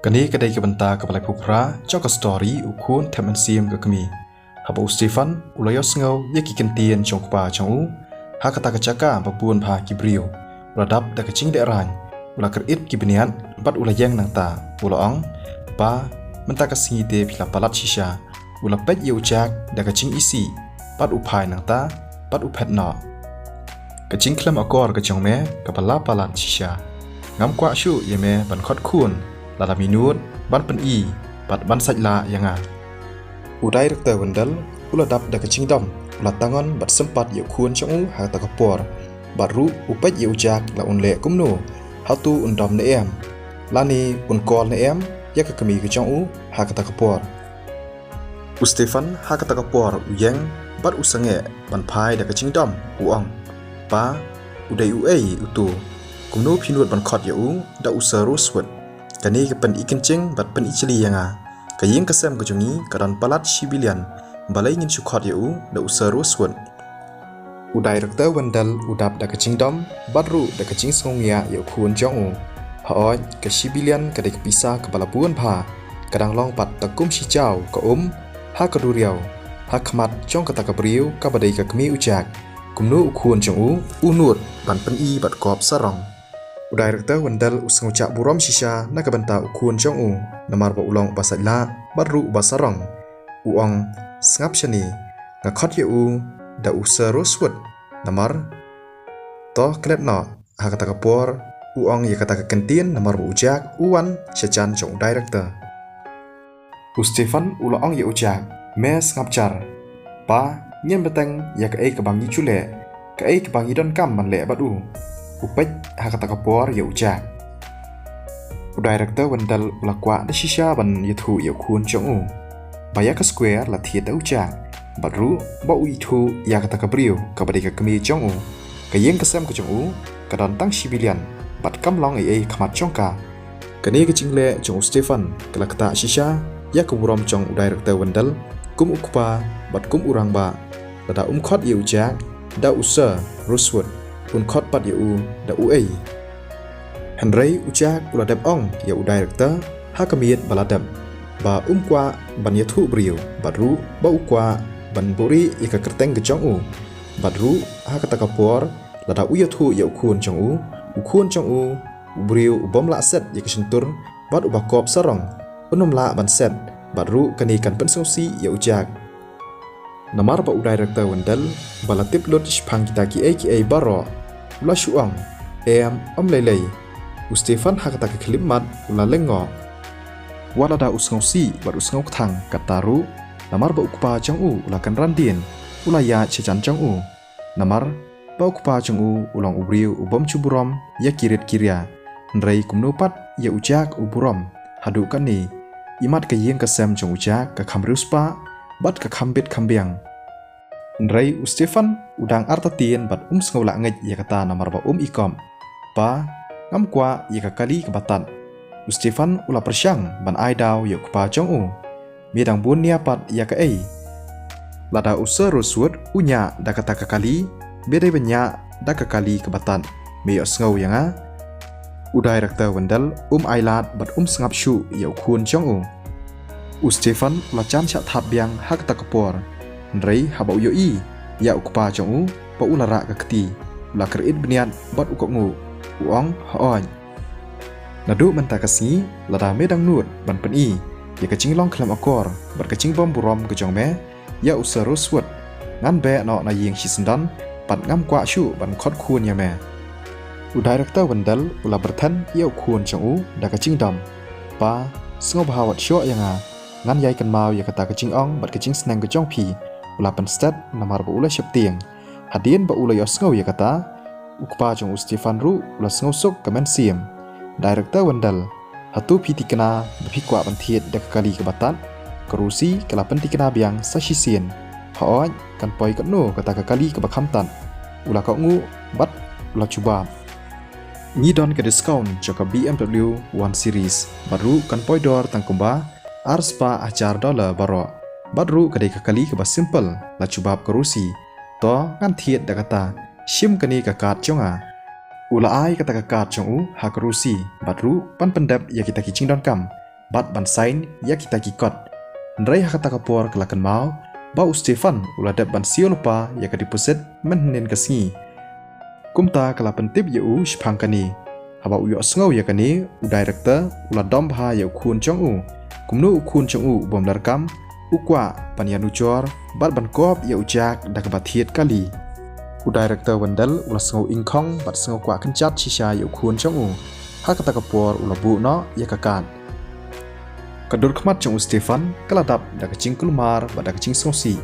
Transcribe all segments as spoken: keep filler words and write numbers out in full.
Kane ka dei ka bynta kaba laiphew phra jong ka story U Khun Thep Mynsiem ka Kmie. Haba u Stefan u la ïohsngew ïa ki kyntien jong u kpa jong u ha kata ka jaka ba bun bha ki briew, u la dap da ka jingdeh rain, u la kyrit ki bniat bad u la ïeng nangta. U la ong, "Pa, mynta ka sngi te phi la palat shisha." U la peit ïa u Jack da ka jingisih bad u phai nangta bad u phet noh. "Ka jingkhlem akor ka jong me kaba la palat shisha. Ngam kwah shuh ïa me ban khot khun lada me nud ban pyni bad ban sait lah ïa nga." U Director Wendell u la dap da ka jingdom, u la tangon bad sympat ïa u khun jong u ha kata ka por. Bad ruh u peit ïa u Jack la un leh kumno, hato un dom ne em, lane un call ne em ïa ka kmie ka jong u ha kata ka por. U Stefan ha kata ka por u ïeng bad u sangeh ban phai da ka jingdom, u ong, "Pa, u dei uei uto? Kumno phi nud ban khot ïa u da u Sir Rosewood? Kane ka pyni kynjing bad pyni jli ïa nga. Ka ïing ka sem ka jong ngi ka don palat shi billion, balei ngin shu khot ïa u da u Sir Rosewood?" U Director Wendell u dap da ka jingdom bad ruh da ka jingsngewngiah ïa u khun jong u. Hooid, ka shi billion ka dei ka pisa kaba la bun bha, ka dang long pat ta kum shi jaw ka um ha ka duriaw ha khmat jong kata ka briew kaba dei ka kmie u Jack. Kumno u khun jong u u nud ban pyni bad kop sarong? U Director Wendell u sngewjah burom shisha na ka bynta u khun jong u, namar ba u long uba sait lah bad ruh uba sarong. U ong, "Sngap shane, nga khot ïa u da u Sir Rosewood, namar." To klet noh, ha kata ka por u ong ïa kata ka kyntien namar ba u Jack u wan sha jan jong u Director. U Stefan u la ong ïa u Jack, "Me sngap jar. Pa, ngin bteng ïa kaei kaba ngi ju leh, kaei kaba ngi donkam ban leh bad u." U peit ha kata ka por ïa u Jack. U Director Wendell u la kwah da shisha ban ïathuh ïa u khun jong u ba ïa ka square la thied da u Jack, bad ruh ba u ithuh ïa kata ka briew kaba dei ka kmie jong u. Ka ïing ka sem ka jong u ka don tang shi billion bad kam long ei ei khmat jong ka. Kane ka jingleh jong u Stefan ka la ktah shisha ïa ka burom jong u Director Wendell kum u kpa bad kum u rangbah. Lada um khot ïa u Jack da u Sir Rosewood, un khot pat ïa u da uei? Hynrei u Jack u la dep ong ïa u Director ha ka miet ba la dep ba um kwah ban ïathuh briew, bad ruh ba u kwah ban buhrieh ïa ka kyrteng ka jong u. Bad ruh ha kata ka por, lada u ïathuh ïa u khun jong u, u khun jong u, u briew u bym lah set ïa ka shyntur bad uba kop sarong, un ym lah ban set, bad ruh kane kan pynsngewsih ïa u Jack. Namar ba u Director Wendell ba la tip lut shaphang kita kiei kiei baroh, u la shu ong, "Em, ym lei lei." U Stefan ha kata ka khyllipmat u la lyngngoh. Wat lada u sngewsih bad u sngewkthang katta ruh, namar ba u kpa jong u u la kynran dien, u la ïaid sha jan jong u. Namar ba u kpa jong u u long u briew u bym ju burom ïa ki rit ki ria. Hynrei kumno pat ïa u Jack u burom haduh katne? Imat ka ïing ka sem jong u Jack ka kham riewspah bad ka kham bit kham biang. Hynrei u Stefan u dang artatien bad um sngew lah ngeit ïa kata namar ba um ikop. "Pa, ngam kwah ïa ka kali kaba tad." U Stefan u la pyrshang ban ai daw ïa u kpa jong u. "Me dang bun nia pat ïa kaei? Lada u Sir Rosewood u ñiah da kata ka kali, me dei ban ñiah da ka kali kaba tad. Me ïohsngew ïa nga." U Director Wendell um ailad bad um sngap shuh ïa u khun jong u. U Stefan u la jan shah thap biang ha kata ka por. Hynrei haba u ïohi ïa u kpa jong u ba u la rah ka kti, u la kyrit bniat bad u kohnguh. U ong, "Hooid. Naduh mynta ka sngi, lada me dang nud ban pyni ïa ka jinglong khlem akor bad ka jingbym burom ka jong me ïa u Sir Rosewood, ngan beh noh na ïing shisyndon bad ngam kwah shuh ban khot khun ïa me." U Director Wendell u la byrthen ïa u khun jong u da ka jingdom. "Pa, sngewbha wat shoh ïa nga, ngan ïai kynmaw ïa kata ka jingong bad ka jingsneng ka jong phi." U la pynstet namar ba u la sheptieng. Hadien ba u la ïohsngew ïa kata, u kpa jong u Stefan ruh u la sngewsuk ka mynsiem. "Director Wendell, hato phi thikna ba phi kwah ban thied da ka kali kaba tad?" Ka Rosie ka la pynthikna biang sa shisien. "Hooid, kan poi katno kata ka kali kaba kham tad?" u la kohnguh bad u la jubab. "Ngi don ka discount jong ka B M W One Series, bad ruh kan poi dor tang kumba ar spah hajar dollar baroh. Bad ruh ka dei ka kali kaba simple," la jubab ka Rosie. "To, ngan thied da kata. Shim kane ka kad jong nga." U la ai kata ka kad jong u ha ka Rosie bad ruh ban pyndep ïa kita ki jingdonkam bad ban sign ïa kita ki kot. Hynrei ha kata ka por ka la kynmaw ba u Stefan u la dep ban siew lypa ïa ka deposit mynhynnin ka sngi. Kumta ka la pyntip ïa u shaphang kane. Haba u ïohsngew ïa kane, u director u la dom bha ïa u khun jong u. Kumno u khun jong u u bym lyrkam, u kwah ban ïanujor bad ban kop ïa u Jack da kaba thied kali. U director Wendell u la sngew ingkhong bad sngew kwah kynjat shisha ïa u khun jong u. Ha kata ka por u la buh noh ïa ka kad. Ka dur khmat jong u Stefan ka la dap da ka jingkulmar bad da ka jingsngewsih.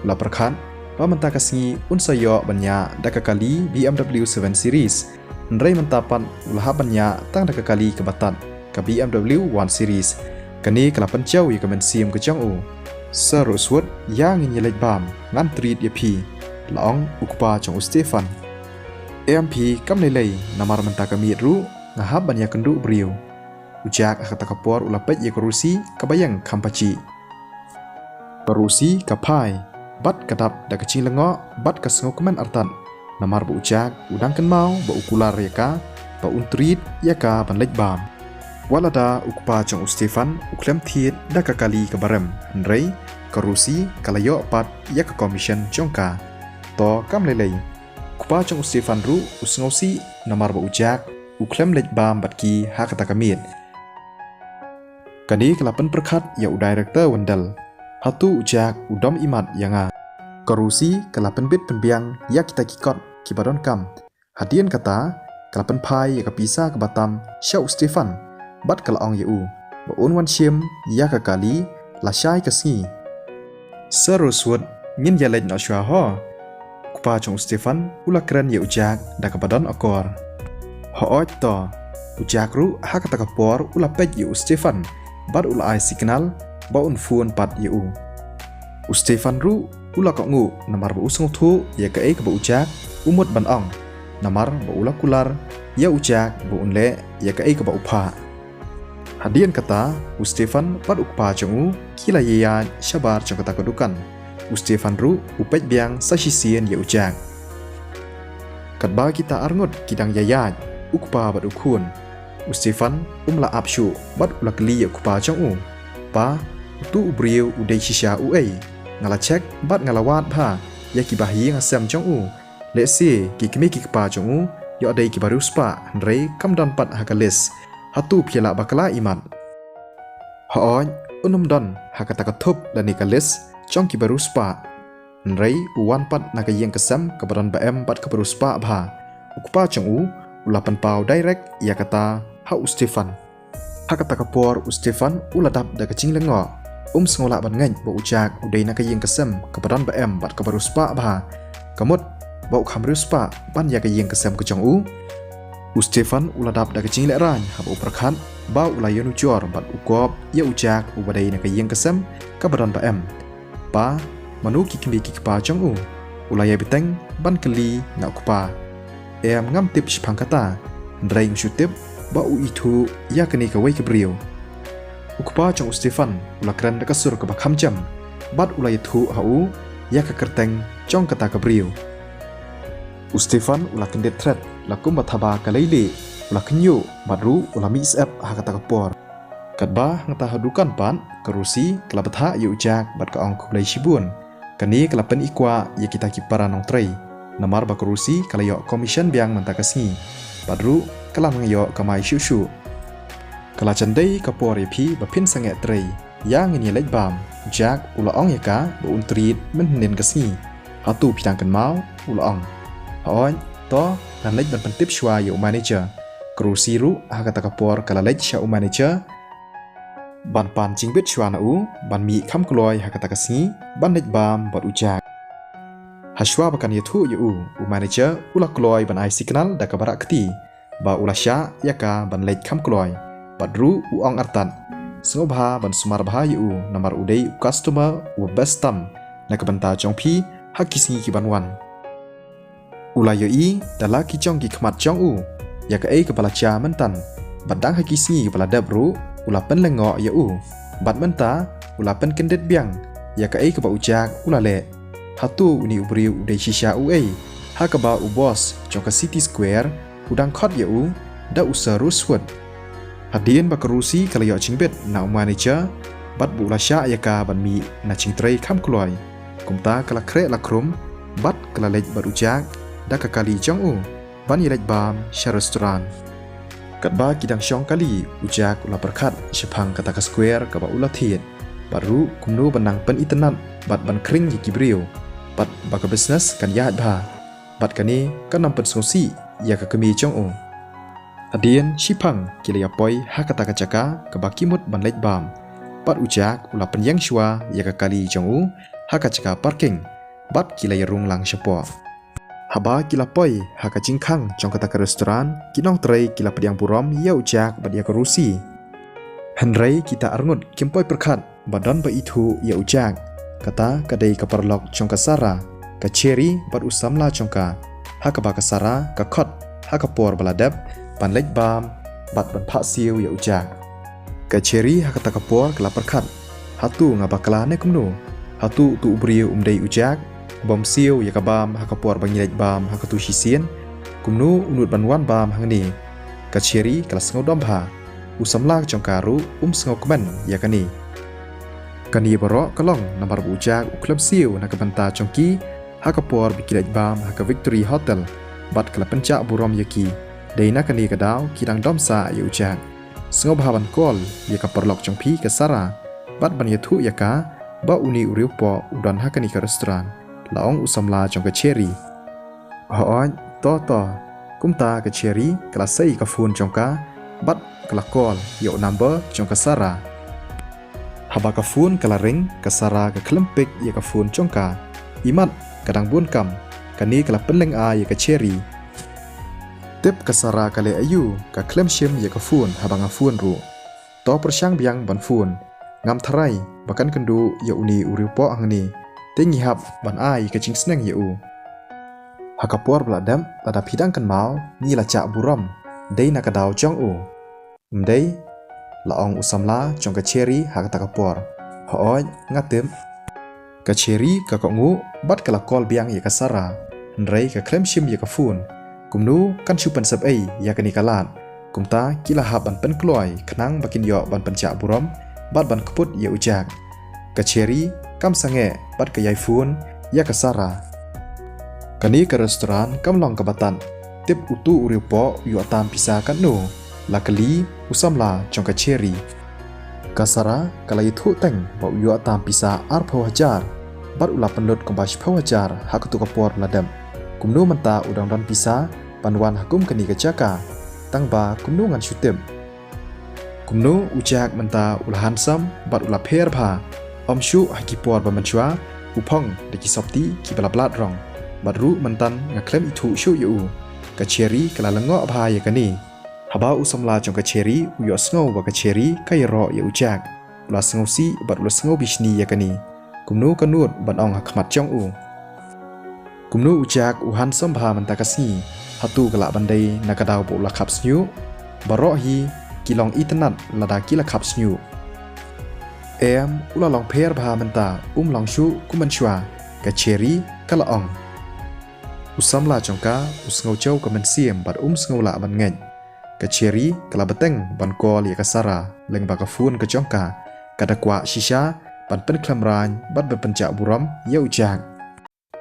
U la pyrkhat ba mynta ka sngi un sa ïoh ban ïaid da ka kali B M W seven Series. Hynrei mynta pat u la hap ban ïaid tang da ka kali kaba tad, ka B M W one Series. Kane ka la pynjaw ïa ka mynsiem ka jong u. Sir Rosewood, ïa ngin ïa leit bam, ngan treat ïa phi, la ong u kpa jong u Stefan. Em phi, kam lei lei, namar mynta ka miet ruh nga hap ban ïakynduh briew. U Jack ha kata ka por u la peit ïa ka Rosie kaba ïeng kham pajih. Ka Rosie ka phai bad ka dap da ka jinglyngngoh bad ka sngewkmen artat, namar ba u Jack u dang kynmaw ba u kular ïa ka ba un treat ïa ka ban leit bam. Wat lada u kpa jong u Stefan u khlem thied da ka kali kaba rem, hynrei ka Rosie ka la ïoh pat ïa ka commission jong ka. To kam lei lei, u kpa jong u Stefan ruh u sngewsih namar ba u Jack u khlem leit bam bad ki ha kata ka miet. Kane ka la pynpyrkhat ïa u director Wendell. Hato u Jack u dom imat ïa nga? Ka Rosie ka la pynbit pynbiang ïa kita ki kot kiba donkam. Hadien kata ka la pynphai ïa ka pisa kaba tam sha u Stefan bad ka la ong ïa u ba un wan shim ïa ka kali lashai ka sngi. Sir Rosewood, ngin ïa leit noh shuwa ho. U kpa jong u Stefan u la kren ïa u Jack da kaba don akor. Hooid to. U Jack ruh ha kata ka por u la peit ïa u Stefan bad u la ai signal ba un phone pat ïa u. U Stefan ruh u la kohnguh namar ba u sngewthuh ïa kaei kaba u Jack u mut ban ong, namar ba u la kular ïa u Jack ba un leh ïa kaei kaba u phah. Hadien kata u Stefan bad u kpa jong u ki la ïaid shabar jong kata ka dukan. U Stefan ruh u peit biang sa shisien ïa u Jack. Katba kita arngut ki dang ïaid, u kpa bad u khun, u Stefan um lah ap shuh bad u la kylli ïa u kpa jong u, pa, utu u briew u dei shisha uei? Nga la check bad nga la wad bha ïa ki bahaïing hasem jong u. Lehse ki kmie ki kpa jong u ïoh dei kiba riewspah, hynrei kam don pat ha ka list. Hato phi lah bakla imat? Hooid, un ym don ha kata ka thup lane ka list jong kiba riewspah. Hynrei u wan pat na ka ïing ka sem kaba don ba em bad kaba riewspah bha. U kpa jong u u la pynpaw direct ïa kata ha u Stefan. Ha kata ka por u Stefan u la dap da ka jinglyngngoh. Um sngew lah ban ngeit ba u Jack u dei na ka ïing ka sem kaba don ba em bad kaba riewspah bha. Ka mut ba u kham riewspah ban ïa ka ïing ka sem ka jong u. U Stefan u la dap da ka jinglehrain haba u pyrkhat ba u la ïanujor bad u kop ïa u Jack uba dei na ka ïing ka sem kaba don ba em. Pa, mano ki kmie ki kpa jong u? U la ïai bteng ban kylli na u kpa. Em, ngam tip shaphang kata, hynrei nga shu tip ba u ithuh ïa kane kawei ka briew. U kpa jong u Stefan u la kren da ka sur kaba kham jem bad u la ïathuh ha u ïa ka kyrteng jong kata ka briew. U Stefan u la kyndit thret, la kumba thaba ka leilieh, u la khynñiuh bad ruh u la mih syep ha kata ka por. Katba hangta ha dukan pat, ka Rosie ka la bthah ïa u Jack bad ka ong khublei shibun. Kane ka la pyni kwah ïa kita ki para nongtrei, namar ba ka Rosie ka la ïoh commission biang mynta ka sngi. Bad ruh ka la nang ïoh kamai shuh shuh. Ka la jan dei ka por ïa phi ba phin sangeh trei. Ïa ngin ïa leit bam. U Jack u la ong ïa ka ba un treat mynhynnin ka sngi. Hato phi dang kynmaw? U la ong. Hooid, to, ngan leit ban pyntip shuwa ïa u manager. Ka Rosie ruh ha kata ka por ka la leit sha u manager ban pan jingbit shuwa na u ban mih kham kloi ha kata ka sngi ban leit bam bad u Jack. Ha shuwa ba kan ïathuh ïa u, u manager u la kloi ban ai signal da kaba rah kti ba u la shah ïa ka ban leit kham kloi. Bad ruh u ong artat, sngewbha ban sumar bha ïa u namar u dei u customer uba best tam na ka bynta jong phi ha ki sngi ki ban wan. U la ïohi da la ki jong ki khmat jong u ïa kaei kaba la jia mynta, bad dang ha ki sngi ba la dep ruh u la pynlyngngoh ïa u. Bad mynta u la pynkyndit biang ïa kaei kaba u Jack u la leh. Hato une u briew u dei shisha uei, ha kaba u boss jong ka City Square u dang khot ïa u da u Sir Rosewood? Hadien ba ka Rosie ka la ïoh jingbit na u manager bad ba u la shah ïa ka ban mih na jingtrei kham kloi, kumta ka la khreh la khrum bad ka la leit bad u Jack da ka kali jong u ban ïaleit bam sha restaurant. Katba ki dang shong kali, u Jack u la pyrkhat shaphang kata ka square kaba u la thied, bad ruh kumno ban nang pynitynnad bad ban khring ïa ki briew, bad ba ka business kan ïaid bha. Bad kane kan ym pynsngewsih ïa ka kmie jong u. Hadien shiphang ki la ïa poi ha kata ka jaka kaba ki mut ban leit bam, bad u Jack u la pynïeng shuwa ïa ka kali jong u ha ka jaka parking, bad ki la ïa rung lang shapoh. Haba ki la poi ha ka jingkhang jong kata ka restaurant, ki nongtrei ki la pdiang burom ïa u Jack bad ïa ka Rosie. Hynrei kita arngut kim poi pyrkhat ba don ba ithuh ïa u Jack. Kata ka dei ka paralok jong ka Sarah, ka Cherry bad u samla jong ka, ha kaba ka Sarah ka khot ha ka por ba la dep ban leit bam bad ban phah siew ïa u Jack. Ka Cherry ha kata ka por ka la pyrkhat, hato nga bakla ne kumno? Hato utu u briew um dei u Jack, bym siew ïa ka bam ha ka por ba ngi leit bam ha katu shisien? Kumno u nud ban wan bam hangne? Ka Cherry ka la sngewdom bha. U samla jong ka ruh um sngewkmen ïa kane. Kane baroh ka long namar ba u Jack u khlem siew na ka bynta jong ki ha ka por ba ki leit bam ha ka Victory Hotel, bad ka la pynjah burom ïa ki. Dei na kane ka daw ki dang dom sah ïa u Jack. Sngewbha ban call ïa ka paralok jong phi ka Sarah, bad ban ïathuh ïa ka ba une u riewpoh u don ha kane ka restaurant, la ong u samla jong ka Cherry. Hooid, to to. Kumta ka Cherry ka la sei ka phone jong ka bad ka la call ïa u number jong ka Sarah. Haba ka phone ka la ring, ka Sarah ka khlem pick ïa ka phone jong ka. Imat ka dang bun kam, kane ka la pynlyngngoh ïa ka Cherry. Tip ka Sarah ka leh aïu, ka khlem shim ïa ka phone haba nga phone ruh. To pyrshang biang ban phone. Ngam tharai ba kan kynduh ïa une u riewpoh hangne. Te ngi hap ban ai ka jingsneng ïa u. Ha ka por ba la dep, lada phi dang kynmaw, ngi la jah burom. Dei na ka daw jong u. Ym dei? La ong u samla jong ka Cherry ha kata ka por. Hooid, nga tip. Ka Cherry ka kohnguh bad ka la call biang ïa ka Sarah. Hynrei ka khlem shim ïa ka phone. Kumno kan shu pynsep ei ïa kane ka lad? Kumta ki la hap ban pynkloi khnang ba kin ïoh ban pynjah burom bad ban kput ïa u Jack. Ka Cherry kam sangeh bad ka ïai phone ïa ka Sarah. Kane ka restaurant kam long kaba tad. Tip utu u riewpoh u ïoh tam pisa katno? La kylli u samla jong ka Cherry. Ka Sarah ka la ïathuh teng ba u ïoh tam pisa arphew hajar, bad u la pynlut kumba shiphew hajar ha katu ka por la dep. Kumno mynta u dang don pisa ban wan ha kum kane ka jaka? Tang ba kumno ngan shu tip? Kumno u Jack mynta u la handsome bad u la pher bha? Ym shuh ha ki por ba mynshuwa u phong da ki sopti kiba la blat rong. Bad ruh mynta nga khlem ithuh shuh ïa u. Ka Cherry ka la lyngngoh bha ïa kane. Haba u samla jong ka Cherry u ïohsngew ba ka Cherry ka ïaroh ïa u Jack, u la sngewsih bad u la sngew bishni ïa kane. Kumno ka nud ban ong ha khmat jong u? Kumno u Jack u handsome bha mynta ka sngi? Hato ka lah ban dei na ka daw ba u la khap shñiuh? Baroh hi ki long itynnad lada ki la khap shñiuh. Em, u la long pher bha mynta, um long shuh kum mynshuwa, ka Cherry ka la ong. U samla jong ka u sngew jew ka mynsiem bad um sngew lah ban ngeit. Ka Cherry ka la bteng ban call ïa ka Sarah lyngba ka phone ka jong ka. Ka da kwah shisha ban pynkhlem rang bad ban pynjah burom ïa u Jack.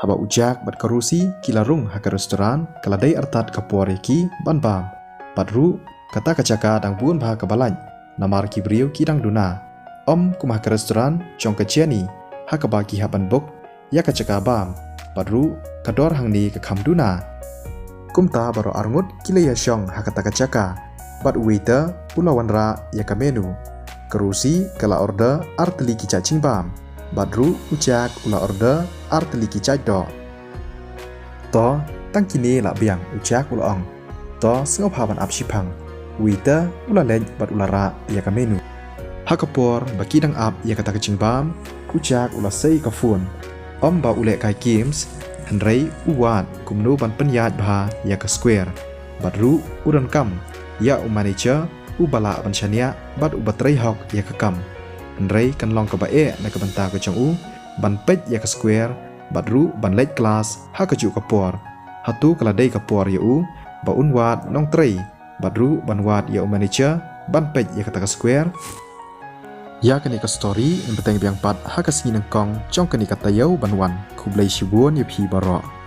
Haba u Jack bad ka Rosie ki la rung ha ka restaurant, ka la dei artat ka por ïa ki ban bam. Bad ruh, kata ka jaka dang bun bha kaba lait, namar ki briew ki dang duna. Ym kum ha ka restaurant jong ka Jenny, ha kaba ki hap ban book ïa ka jaka bam, bad ruh ka dor hangne ka kham duna. Kumta baroh arngut ki la ïa shong ha kata ka jaka, bad u waiter u la wanrah ïa ka menu. Ka Rosie ka la order ar tylli ki jait jingbam, bad ruh u Jack u la order ar tylli ki jait doh. To, tang kine lah biang, u Jack u la ong. To, sngewbha ban ap shiphang. U waiter u la leit bad u la rah ïa ka menu. Ha ka por ba ki dang ap ïa kata ka jingbam, u Jack u la sei ka phone. Ym ba u leh kai games, hynrei u wad kumno ban pynïaid bha ïa ka square. Bad ruh u donkam ïa u manager uba lah ban shaniah bad uba trei hok ïa ka kam. Hynrei kan long kaba eh na ka bynta ka jong u ban peit ïa ka square bad ruh ban leit klas ha kajuh ka por. Hato ka la dei ka por ïa u ba un wad nongtrei bad ruh ban wad ïa u manager ban peit ïa kata ka square. Ïa kane ka story yn bteng biang pat ha ka sngi nyngkong jong kane ka taïew ban wan. Khublei shibun ïa phi baroh.